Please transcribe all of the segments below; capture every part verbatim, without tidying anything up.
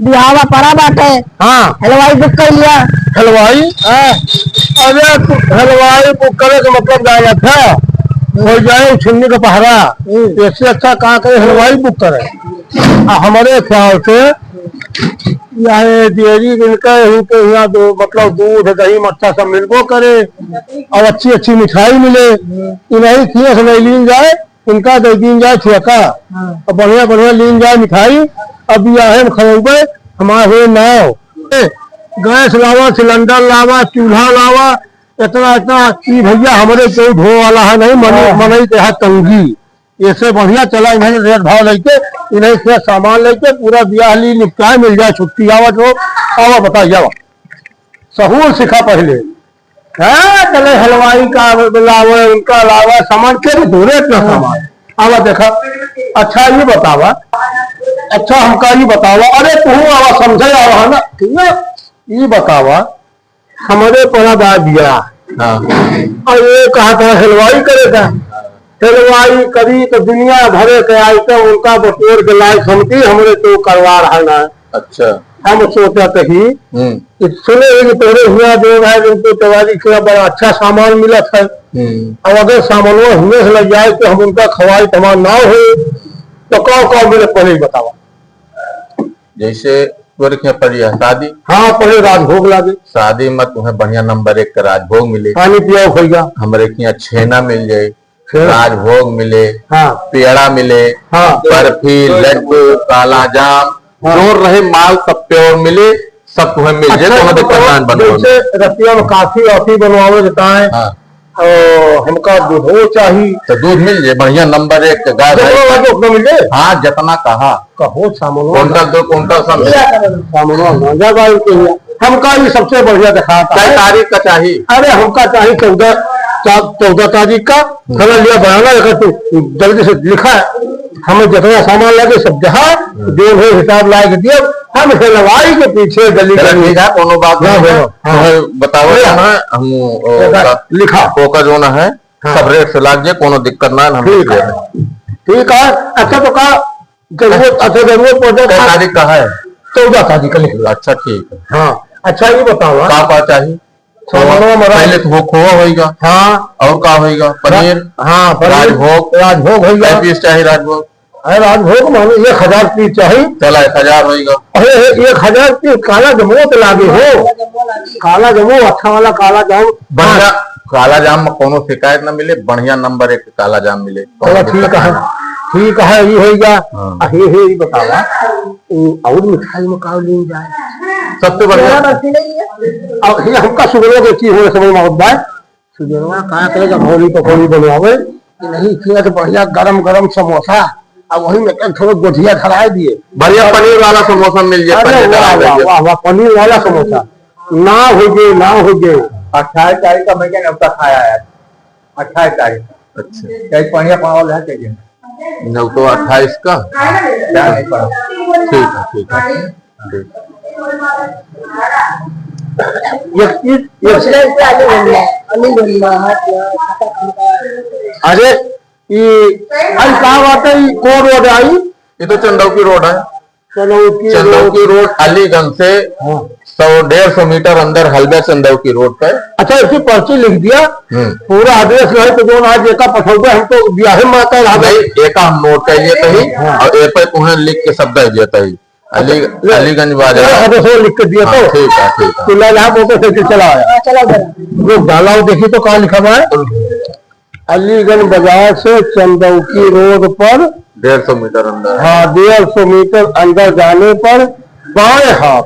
बियाहवा पड़ा बाटे। हाँ। हलवाई बुक कर लिया। हलवाई? हाँ। अरे, तू हलवाई बुक करे के मतलब जानत है? हो जाए उछन्नी का पहरा। हम्म। इससे अच्छा का करे, हलवाई बुक करे। आ, हमारे ख्याल से यह डेयरी इनका, इनके यहाँ दो, मतलब, दूध, दही, मट्ठा सब मिलबो करे और अच्छी अच्छी मिठाई मिले। हम्म। इन्हीं खिया से नहीं लीन जाए, इनका दे दीन जाए ठेका। हाँ। अब बढ़िया बढ़िया लीन जाए मिठाई। अब बियाहे में खवैबे, हमार होए नाव। ए, गैस लावा, सिलेंडर लावा, चूल्हा लावा, इतना, इतना, ई भैया हमरे केहू ढोए वाला है नहीं, मनई, हाँ। मनई के है तंगी। ऐसे बढ़िया चला, इन्हें रेट भाव लेके, इन्हें से सामान लेके पूरा बियाह ली निपटाए, मिल जाए छुट्टी। आवा जो, आवा बताइए, आवा। सहूर सिखा पहले। हाँ, चले हलवाई का लावे, उनका लावे, सामान के भी धोरे इतना सामान। आवा देखा, अच्छा ये बतावा, अच्छा हमका ये बतावा, अरे तू आवा समझे आवा है ना, ठीक है? ये बतावा, हमरे पड़ा बा बियाह। हाँ। और ये कहा था हलवाई करे था, हलवाई करी तो दुनिया भरे के आइटम उनका बटोर के लाए, समझी हमरे तो करवा रहा ना। अच्छा। हम सोचा कही, हम्म। कि सुने ही कि तोहरे हुआ जो है, जिनको तैयारी किया, बड़ा अच्छा सामान मिलत है। हम्म। अब अगर सामानवा हुए से लग जाए, तो हम उनका खवाई तमाम ना हो, तो का, का मिले, पहले ही बतावा। जैसे तोरे के यहाँ पड़ी है शादी। हाँ, पहले राजभोग लागे। शादी में तुम्हें बढ़िया नंबर एक का राजभोग मिले। पानी पियाओ भैया। हमरे के यहाँ छेना मिल जाए। फिर? राजभोग मिले, हाँ। पेड़ा मिले, हाँ। बर्फी, लड्डू, काला जाम, हाँ। जो रहे माल सब प्योर मिले, सब तुम्हें मिल जाए, अच्छा, तुम्हें तो दिक्कत ना बनवावे। जैसे रतिया में कॉफी वॉफी बनवावे देता है, हाँ। और हमका दूधो चाही। तो दूध मिल जाए, बढ़िया नंबर एक गाय जब भैंस। वो वाला जो अपना मिल जाए। हाँ, जितना कहा। कहो सामनो कुंटल ना। दो कुंटल सब। सामनो ना, जा भाई के लिए। हमका ये सबसे बढ़िया दिखाता कै है। तारीख का चाही? अरे, हमका चाही चौदह, चौ-, चौदह तारीख का। हम्म। खाना लिया बनाना, अगर तू जल्दी से लिखा है, हमें जितना सामान लगे सब दिखा, हम्म। जो है हिसाब ला के दिया, हम हलवाई के पीछे गली चला गली। ठीक है, कोनो बात ना नहीं है। बोलो। हाँ। तो बताओ भैया। ना, हम, ओ, देखा, का, लिखा। ओका जो ना है, हाँ। सब रेट से लाग जाए, कोनो दिक्कत ना है, हम ठीक लिख है। लेंगे। ठीक है, अच्छा तो का जरूरत, अच्छा, जरूरत पड़ जाए। कै तारीख का है? चौदह तारीख का लिख लो। अच्छा, ठीक है। हाँ, अच्छा, ये बताओ, हाँ। का, का चाहिए? सामानवा में पहले तो वो खोवा होइगा। हाँ। और का होइगा? पनीर, हाँ, पनीर, राजभोग, राजभोग होइगा। कै पीस चाहिए राजभोग? अरे, राजभोग माने एक हजार पीस चाहिए। चला, एक हजार होइगा। अरे, एक हजार पीस काला जमो तो लागे हो। काला जमो, अच्छा वाला काला जाम। बढ़िया, काला जाम में कोनो शिकायत ना मिले, बढ़िया नंबर एक काला जाम मिले। चला, ठीक है, ठीक है, ये होइगा। हाँ। आ, हे, हे, ये बतावा, उ, और मिठाई में का लीन जाए? सबसे बढ़िया। अब ये हमका सुगरवा के चीज होने समझ में आवत बा। सुगरवा का करे, जब होली पकौड़ी बनवावे, कि नहीं, किया तो बढ़िया गरम गरम समोसा, अब वही में एक थोड़ा गोझिया धराए दिए। बढ़िया पनीर वाला समोसा मिल जाए, अरे पनीर वाह, वाला वाह, मिल जाए। वाह, वाह, पनीर वाला समोसा। ना हो गए, ना हो गए। अट्ठाईस तारीख का मैं क्या न्योता खाया है? अट्ठाईस तारीख का। अच्छा। क्या बढ़िया पावल है, चाहिए? न्योता अट्ठाईस का? क्या नहीं पड़ा? ठीक है, ठीक है। ठीक। एक चीज, एक अरे, ई, आई का बात है, ई कौन रोड आई? ये तो चंदौकी रोड है। चंदौकी चंदौकी रोड। रोड अलीगंज से हाँ। सौ, डेढ़ सौ मीटर अंदर हलबे चंदौकी रोड पे। अच्छा, इसी पर्ची लिख दिया। हम्म। पूरा एड्रेस रहे तो जो आज एका पठौबे, हम तो ब्याहे में आता रहा। नहीं, एका हम नोट कर लिए तही हाँ। और ए पे तुम्हें लिख के सब दे दिया तही। अली-, अच्छा, ले। अलीगंज बाजार। ले, अब उसको लिख के दिया हाँ, तो। ठीक है, ठीक है। तो ले, यहाँ मोटरसाइकिल चला आया। हाँ, चला जरा। लोग डाला हो, देखी तो कहाँ लिखा हुआ है? अलीगंज बाजार से चंदौकी रोड पर डेढ़ सौ मीटर अंदर। हाँ, डेढ़ सौ मीटर अंदर जाने पर बाएं हाथ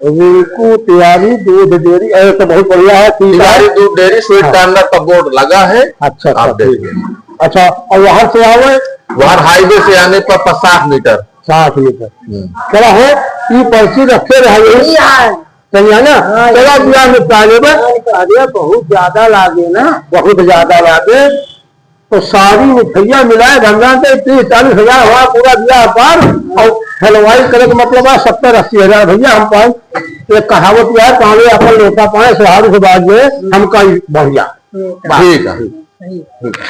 रिंकू तिवारी दूध डेयरी। अरे, तो बहुत बढ़िया है, ठीक है। तिवारी दूध डेयरी, स्वीट हाँ। कॉर्नर का बोर्ड लगा है, अच्छा, अच्छा, आप ठीक। देखिए। अच्छा, और वहाँ से आवे? वहाँ हाईवे से आने पर पचास मीटर। साठ मीटर। हम्म। चला हो, ये पर्ची रखे रहे, यही है। सही है ना? हाँ, चला, ये बियाह निपटा लेबे। हाँ, तो अरे, बहुत ज्यादा लागे ना। बहुत ज्यादा लागे। तो सारी मिठाइयाँ मिलाए भगवान के तीस चालीस हजार हुआ पूरा बियाह पार। और हलवाई करे के मतलब है सत्तर अस्सी हजार। भैया, हम पाए, एक कहावत यह है, "पावे अपन लोटा पाए, सुहारू से बाज में, हमका ही बढ़िया।" हम्म। ठीक है। सही। ठीक है।